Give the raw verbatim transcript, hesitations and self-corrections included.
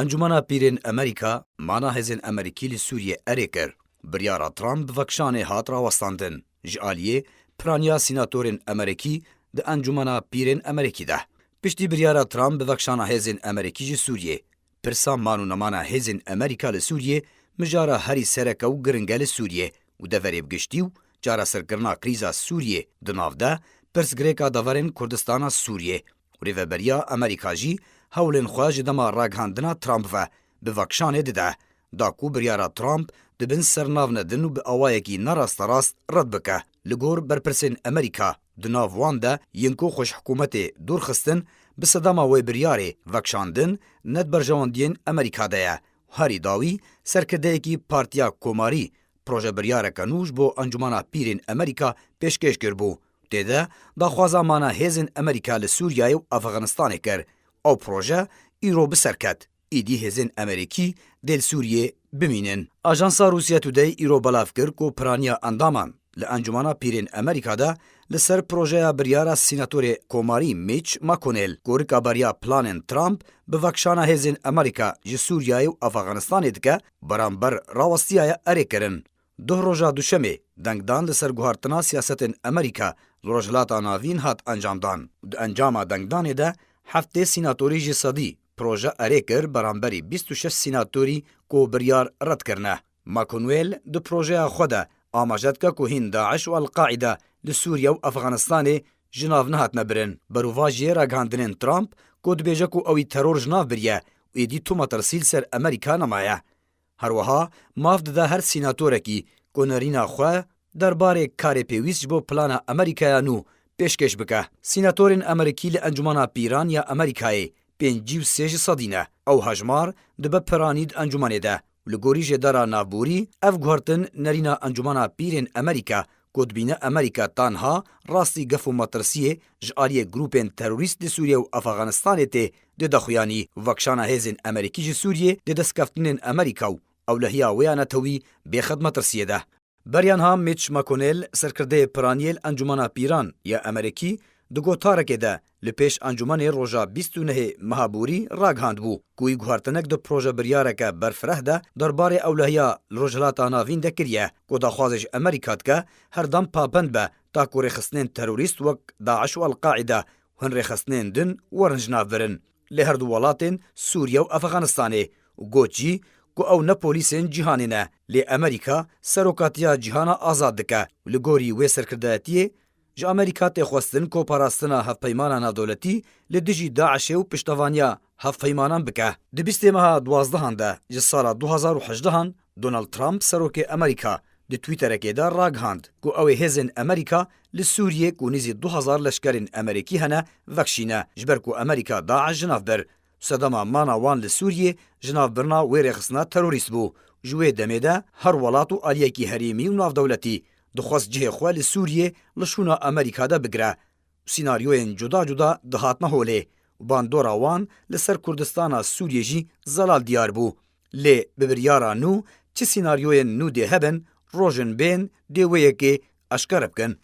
Encûmena Pîrên Amerîka mana hêzên Amerîkî li Sûriyê erê kir. Biryara Trump bi vekişanê hat rawestandin. Ji aliyê piraniya sînatorên Amerîkî di Encûmena Pîrên Amerîkî de. Piştî biryara Trump bi vekişana hêzên Amerîkî ji Sûriyê, pirsa man û nemana hêzên Amerîka li Sûriyê mijara herî sereke û giring e li Sûriyê û deverê bi giştî û çareserkirina krîza Sûriyê di nav de pirsgirêka deverên Kurdistana Sûriyê û Rêveberiya Amerîka jî hewlên xwe ji dema ragihandina Trump ve bi vekişanê dide, da ku biryara Trump di bin ser nav nedin û bi awayekî nerasterast red bike. Li gor berpirsên Amerîka, di nav wan de yên ku xwe ji hikûmetê dûr xistin, bi sedema wê biryarê vekişandin ne di berjewendiyên Amerîka de ye. Herî dawî, serkirdeyekî Partiya Komarî proje biryareke nû ji bo Encûmena Pîrên Amerîka pêşkêş kiribû. Tê de daxwaza mana hêzên Amerîka li Sûriyeyê û Efxanistanê kir. Ew proje îro bi ser ket. Îdî hêzên Amerîkî dê li Sûriyê bimînin. Ajansa Russia Today îro belav kir ku piraniya endaman li Encûmena Pîrên Amerîka de li ser projeya biryara sînatorê Komarî Mitch McConnell ku rikaberiya planên Trump bi vekişana hêzên Amerîka ji Sûriyeyê û Efxanistanê dike, beramber rawestiyaye erê kirin. Duh roja Duşemê dengdan li ser guhartina siyasetên Amerîka li Rojhilata Navîn hat encamdan. Di encama dengdanê de heftê sînatorî ji sedî proje erê kir, beramberî bîst û şeş sînatorî ku biryar red kirine. McConnell di projeya xwe de amaje dike ku hîn DAIŞ û El-Qaîde li Sûriye û Efxanistanê ji nav nehatine birin. Berovajiyê ragihandinên Trump ku dibêje ku ewî teror ji nav biriye û êdî tu metirsî li ser Amerîka nemaye. Her wiha maf dide her sînatorekî ku nerîna xwe derbarê karê pêwîst ji bo plana Amerîkaya nû pêşkêş bike. Sînatorên Amerîkî li Encûmena Pîran ya Amerîkayê pêncî û sê ji sedî ne. Ew hejmar dibe piranî di encûmenê de. Li gorî jêdara navborî, ev guhertin nerîna Encûmena Pîrên Amerîka ku dibîne Amerîka tanha rastî gef û metirsiyê ji aliyê grûpên terorîst li Sûriye û Efxanistanê tê dide xuyanî û vekişana hêzên Amerîkî ji Sûriyê di destkeftinên Amerîka û ewlehiya wê ya netewî bêxet metirsiyê de. Beriya niha Mitch McConnell, serkirdeyê piraniyê li Encûmena Pîran ya Amerîkî, di gotarekê de li pêş encûmenê roja bîst û nehê meha borî ragihandibû ku wî guhertinek di proje biryareke berfireh de derbarê ewlehiya li Rojhilata Navîn de kiriye ku daxwazê ji Amerîka dike her dem pabend be ta ku rêxistinên terorîst wek DAIŞ û El-Qaîde û hin rêxistinên din werin ji nav birin. Lê her du welatên Sûriye û Efxanistanê û got jî ku ew ne polîsên cîhanê ne, lê Amerîka serokatiya cîhana azad dike û li gorî wê serkirdayetiyê ji Amerîka tê xwestin ku parastina hevpeymana navdewletî li dijî DAIŞê û piştevaniya hevpeymanan bike. Di bîstê meha duwazdehan de ji sala du hazar û hejdehan Donald Trump, serokê Amerîka, di Twitterekê de ragihand ku ew ê hêzên Amerîka li Sûriyê ku nîzî du hezar leşkerên Amerîkî hene, vekişîne, ji ber ku Amerîka DAIŞ ji nav bir. Sedema mana wan li Sûriyê ji nav birina wê rêxistina terorîst bû. Ji wê demê de her welat û aliyekî herêmî û navdewletî dixwest cihê xwe li Sûriyê li şûna Amerîka de bigire. Sînaryoyên cuda cuda dihatine holê û bandora wan li ser Kurdistana Sûriyê jî zelal diyar bû. Lê bi biryara nû çi sînaryoyên nû dê hebin, rojin bên dê wê yekê eşkere bikin.